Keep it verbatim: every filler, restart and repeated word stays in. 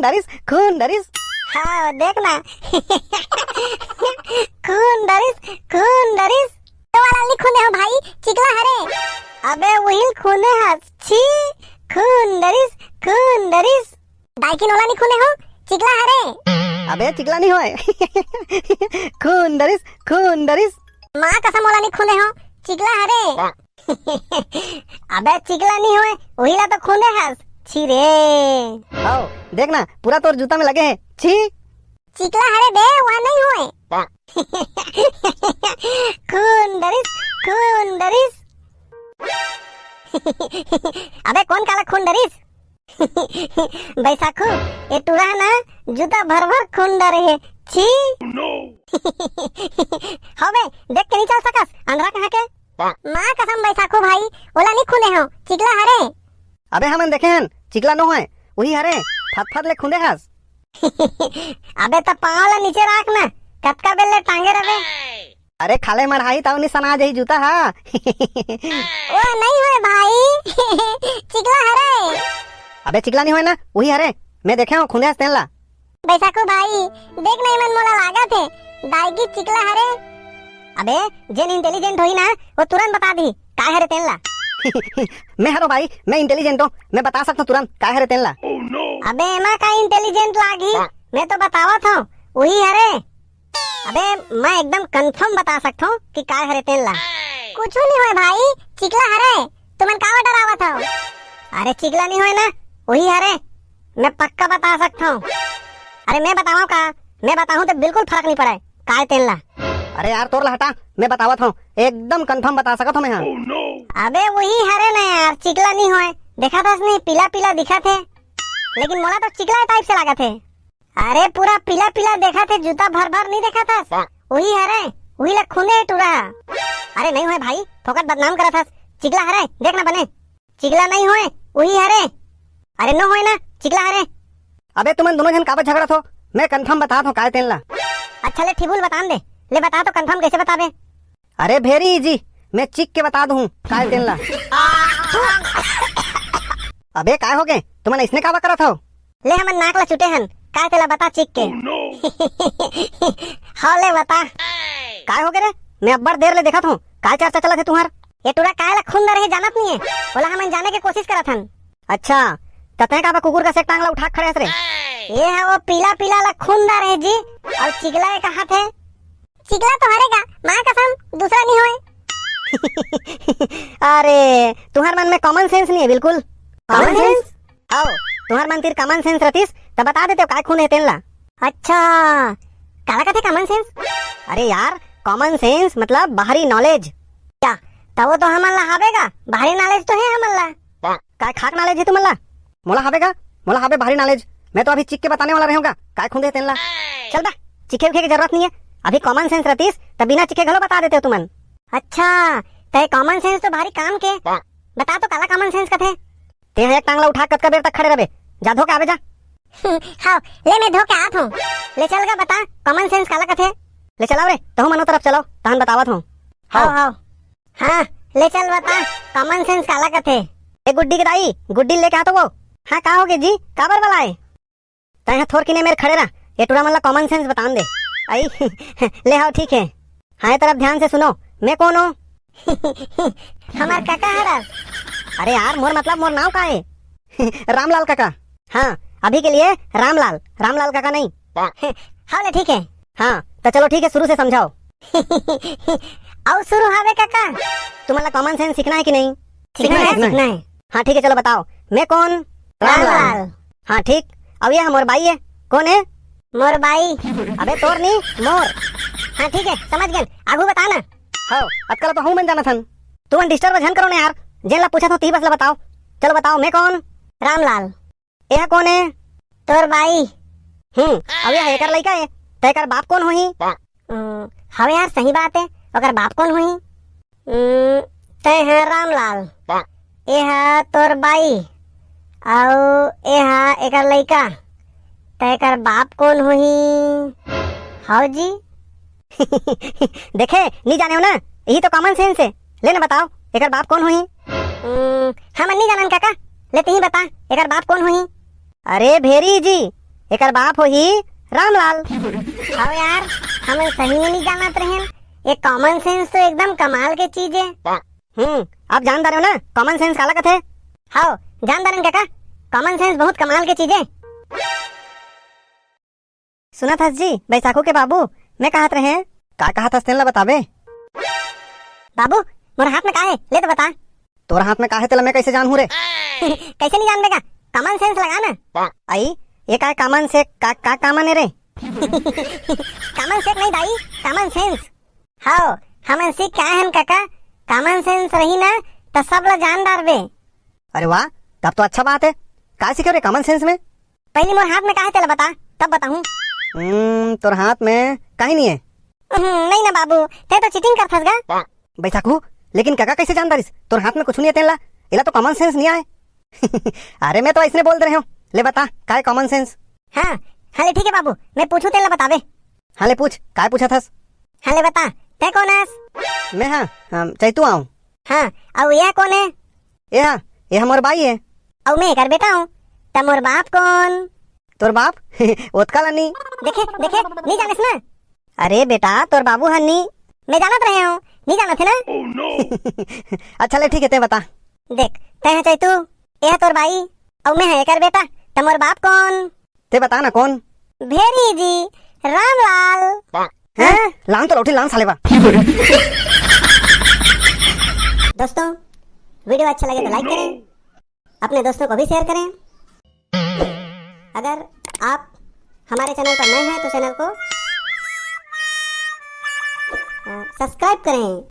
डरिस, खून डरिस। हाँ, देख ना। खून डरिस, खून डरिस। तो वाला नहीं खूने हो भाई, चिकला हरे। अबे उहिल खूने हस, छी, खून डरिस, खून डरिस। दाई की नोला नहीं खूने हो, चिकला हरे। अबे चिकला नहीं होए। खून डरिस, खून डरिस। माँ कसम वाला नहीं खूने हो, चिकला हरे। अबे चिकला नहीं होए, उहिला तो खूने हस, छी रे। आओ, देख ना, पूरा तोर जूता में लगे है, छी। चिकला हरे बे, वह नहीं होए। खून डरिस, खून डरिस। अबे कौन काला खून डरिस? बैसाखू, ये टूरा है ना, जूता भर भर खून डरे है। छी। हो बे, देख के नहीं चल सकस, अंधरा कहाँ के? माँ कसम बैसाखू भाई, ओला नहीं खूने हो, चिकला हरे। अबे हमन देखे हन, चिकला नो है, वही हरे, फत फत ले खूंदे हस। अबे त पाँव ला नीचे राख ना, कतका बेर ले टांगे रहे। अरे खाले मढ़ाई ताऊ निसना जाही जूता हा। ओ नहीं होए भाई, चिकला हरे। अबे चिकला नहीं होए ना, वही हरे, मैं देखे हूँ खूंदे हस तेन ला। बैसाखू भाई, देख नहीं मन मोला लागत है, दाई की चिकला हरे। अबे जेन इंटेलिजेंट होही ना, वो तुरंत बता दी काय हरे तेन ला। मैं हरो भाई, मैं इंटेलिजेंट हूँ, मैं बता सकता हूँ तुरंत काय हरे तेन ला। अबे एमा का इंटेलिजेंट लागही, मैं तो बतावत हूँ, वही हरे। अबे मैं एकदम कंफर्म बता सकता हूँ कि काय हरे तेन ला। कुछ नहीं होए भाई, चिकला हरे, तुमन काबर डरावत हो? अरे चिकला नहीं होए ना, वही हरे, मैं पक्का बता सकता हूँ। अरे मैं बताऊँ का, मैं बताऊँ तो बिल्कुल फर्क नहीं पड़े, काय तेन ला। अरे यार तोर ला हटा, मैं बतावत हूँ, एकदम कंफर्म बता सकत हूँ मैं, हाँ। अबे वही हरे ना यार, चिकला नहीं होए, देखा था नहीं, पीला पीला दिखा थे, लेकिन मोला तो चिकला टाइप से लगा थे। अरे पूरा पीला पीला देखा थे, जूता भर भर नहीं देखा था, वही हरे, वही ला खूंदे है टूरा। अरे नहीं होए भाई, फोकट बदनाम करा था, चिकला हरे, देख ना बने। चिकला नहीं होए, वही हरे। अरे नो होए ना, चिकला हरे। अबे तुमन दोनों जन काबर झगड़त हो? मैं कंफर्म बतात हूँ काय तेन ला। अच्छा ले ठिबुल बतान दे, ले बता तो कंफर्म कैसे बताबे? अरे very easy, मैं चिक के बता दूँ काय तेन ला। अबे काय हो गए, तुमन इसने काबर करत हो? ले हमन नाक ला चुटे हन, काय तेला बता चिक के। हाँ ले बता। काय हो गए रे, मैं अब्बड़ देर ले देखत हूँ, काय चर्चा चलत है तुम्हार? ये टूरा काय ला खून डरे हे जानत नहीं है, ओला हमन जाने के कोशिश करत हन। अच्छा, त तैं काबर कुकुर कस एक टांग ला उठा के खड़े हस रे? ये है वो पीला पीला ला खून डरे हे जी, और चिकला ये कहा थे? चिकला तो हरे गा, माँ कसम, दूसरा नहीं होए। अरे, तुम्हार मन में कॉमन सेंस नहीं है बिल्कुल। Common sense? आओ, तुम्हार मन तीर कॉमन सेंस रहतीस, त बता देते हो काय खून है तेन ला। अच्छा, काला कथे कॉमन सेंस? अरे यार, कॉमन सेंस मतलब बाहरी नॉलेज। क्या? त वो तो हमन ला हावे गा, बाहरी नॉलेज तो है हमन ला। काय खाक नॉलेज है तुमन ला? मोला हावे गा, मोला हावे बाहरी नॉलेज। मैं तो अभी चिक के बताने वाला रहूंगा, काय खूंदे तेन ला। चल बा, चिखे उखे के जरूरत नहीं है। अभी कॉमन सेंस रहतीस, त बिना चिखे घलो बता देते हो तुमन। अच्छा, त ये कॉमन सेंस तो भारी काम के। बता तो काला कॉमन सेंस कथे? ते ह एक टांग ला उठा के कतका बेर तक खड़े रहे? जा धो के आवे जा। हाँ, ले मैं धो के आत हूँ। ले चल गा बता, कॉमन सेंस काला कथे? ले चलाओ रे, तहु मनो तरफ चलाओ, तहन बतावत हूँ। हाँ, हाँ। हाँ, ले चल बता, कॉमन सेंस काला कथे? ए गुड्डी के दाई, गुड्डी लेके आ तो वो। हाँ, का हो गए जी, काबर बलाए? तैं ह थोर किने मेर खड़े रह, ये टूरा मन ला कॉमन सेंस बतान दे। आई, ले हाव, ठीक है। हाँ, ये तरफ ध्यान से सुनो, मैं कौन हूँ? हमार काका हरस। अरे यार, मोर मतलब मोर नाव का है? रामलाल काका। हाँ, अभी के लिए रामलाल, रामलाल काका नहीं। हाँ ले, ठीक है। हाँ, तो चलो ठीक है, शुरू से समझाओ। अउ शुरू हवे काका। तुमन ला कॉमन सेंस सीखना है कि नहीं? सीखना है, सीखना है। हाँ ठीक है, चलो बताओ, मैं कौन? रामलाल। हाँ ठीक, अब ये मोर बाई है, कौन है? मोर बाई। अबे तोर नहीं, मोर। हाँ ठीक है, समझ गए, आगू बता ना। हाँ, अतका ला तो हूँ मन जाना थन। तुमन डिस्टर्ब झन करो ना यार, जेन ला पूछा था ती बस ला बताओ। चलो बताओ, मैं कौन? रामलाल। यह कौन है? तोर बाई। हम्म, अब यह एकर लइका है, त एकर बाप कौन होही? हम्म, हवे यार, सही बात है, ओकर बाप कौन होही? हम्म, तय है रामलाल, एहा तोर बाई, अउ एहा एकर लइका, त एकर बाप कौन होही? हव जी। देखे, नी जाने हो ना, यही तो कॉमन सेंस है। ले ना बताओ, एकर बाप कौन होही? हम्म, हमन नी जानन काका, ले तिही बता, एकर बाप कौन होही? अरे very easy, एकर बाप होही रामलाल। हव यार, हमन सही में नहीं जानत रहेन। ये कॉमन सेंस तो एकदम कमाल के चीज है। हम्म, अब जान डारे हो ना कॉमन सेंस काला कथे? हव, जान डारेन काका, कॉमन सेंस बहुत कमाल के चीज है। सुनत हस जी, बैसाखू के बाबू, मैं कहत रहे। का कहत हस तेन ला बताबे? बाबू, मोर हाथ में का है, ले तो बता। तोर हाथ में का है तेला मैं कैसे जानहूं रे? कैसे नहीं जानबे का? कॉमन सेंस लगा ना। आई, ये का कॉमन से का, का कॉमन है रे? कॉमन सेंस नहीं दाई, कॉमन सेंस। हव, हमन सीख के आए हन काका, कॉमन सेंस रही ना त सब ला जान डारबे। अरे वाह, तब तो अच्छा बात है। का सीखे रे कॉमन सेंस में? पहली मोर हाथ में का है तेला बता, तब बताहूं। हम्म, तोर हाथ में काहे नहीं है? हम्म, नहीं ना बाबू, ते तो चीटिंग करथस गा। बैसाखू, लेकिन काका कैसे जान डारिस तोर हाथ में कुछ नहीं है तेन ला? एला तो कॉमन सेंस नहीं आए। अरे मैं तो ऐसने बोल दे रहे हूँ। ले बता, का है कॉमन सेंस? हाँ, हाँ ले ठीक है बाबू, मैं पूछूं तेला बताबे। हाँ ले पूछ, काय पूछत हस? हाँ ले बता, ते कौन हस? मैं हाँ, हम चैतू आऊं। हाँ, अउ ये कोन है? ये हा, ये हमर बाई है। अउ मैं एकर बेटा हूँ। त मोर बाप कोन? तोर बाप? ओतका ला नी। देखे, देखे, नहीं जानिस ना? अरे बेटा, तोर बाबू ह नी। मैं जानत रहे हूँ, नहीं जानत है ना? अच्छा ले ठीक है, ते बता। देख, ते है चैतू, ये है तोर बाई, अउ मैं है एकर बेटा, त मोर बाप कोन? ते बता ना कोन? भेरी जी, रामलाल। हैं? लान तो लौटी लान साले बा। दोस्तों, वीडियो अच्छा लगे तो लाइक करें, अपने दोस्तों को भी शेयर करें। अगर आप हमारे चैनल पर नए हैं तो चैनल को अ, सब्सक्राइब करें।